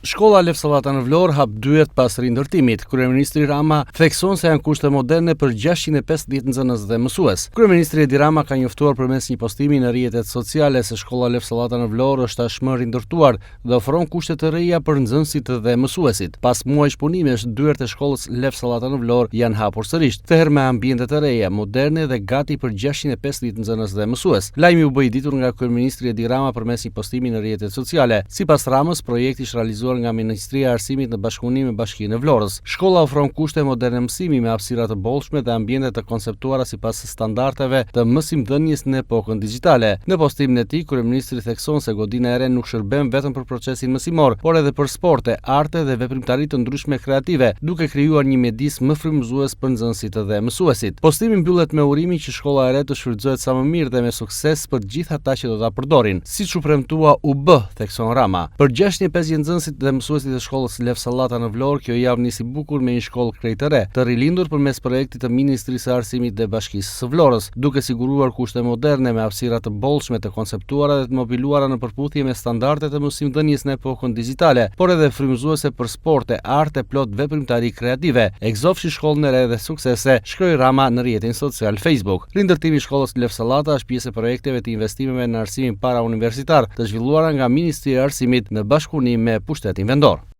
Shkolla Lef Sallata në Vlorë hap dyert pas rindërtimit. Kryeministri Rama thekson se janë kushte moderne për 650 nxënës dhe mësues. Kryeministri Edi Rama ka njoftuar përmes një postimi në rrjetet sociale se shkolla Lef Sallata në Vlorë është tashmë rindërtuar dhe ofron kushte të reja për nxënësit dhe mësuesit. Pas muajsh punimesh, dyert e shkollës Lef Sallata në Vlorë janë hapur sërish, këtë herë me ambiente të reja, moderne dhe gati për 650 nxënës dhe mësues. Lajmi u bë i ditur nga kryeministri Edi Rama përmes një postimi në rrjetet sociale. Sipas Ramës, projekti është realizuar nga Ministria e Arsimit në bashkëpunim me Bashkinë e Vlorës. Shkolla ofron kushte moderne mësimi me hapësira të bollshme dhe ambiente të konceptuara sipas standardeve të mësimdhënies në epokën digjitale. Në postimin e tij, kryeministri thekson se godina e re nuk shërben vetëm për procesin mësimor, por edhe për sporte, arte dhe veprimtari të ndryshme kreative, duke krijuar një mjedis më frymëzues për nxënësit dhe mësuesit. Postimi mbyllet me urimin që shkolla e re të shfrytëzohet sa më mirë dhe me sukses për të gjithë ata që do ta përdorin. Siç u premtua, u bë, thekson Rama. Për 650 nxënësit dhe mësuesit e shkollës Lef Sallata në Vlorë, kjo javë nisi bukur me një shkollë krejt të re, të rilindur përmes projektit të Ministrisë së Arsimit dhe Bashkisë së Vlorës, duke siguruar kushte moderne me hapësira të bollshme të konceptuara dhe të mobiluara në përputhje me standardet e mësimdhënies në epokën digjitale, por edhe frymëzuese për sporte, arte plot veprimtari kreative. E gëzofshi shkollën e re dhe suksese, shkroi Rama në rrjetin social Facebook. Rindërtimi i shkollës Lef Sallata është pjesë e projekteve të investimeve në arsimin parauniversitar, të zhvilluara nga Ministria e Arsimit në bashkëpunim me pushtetin vendor.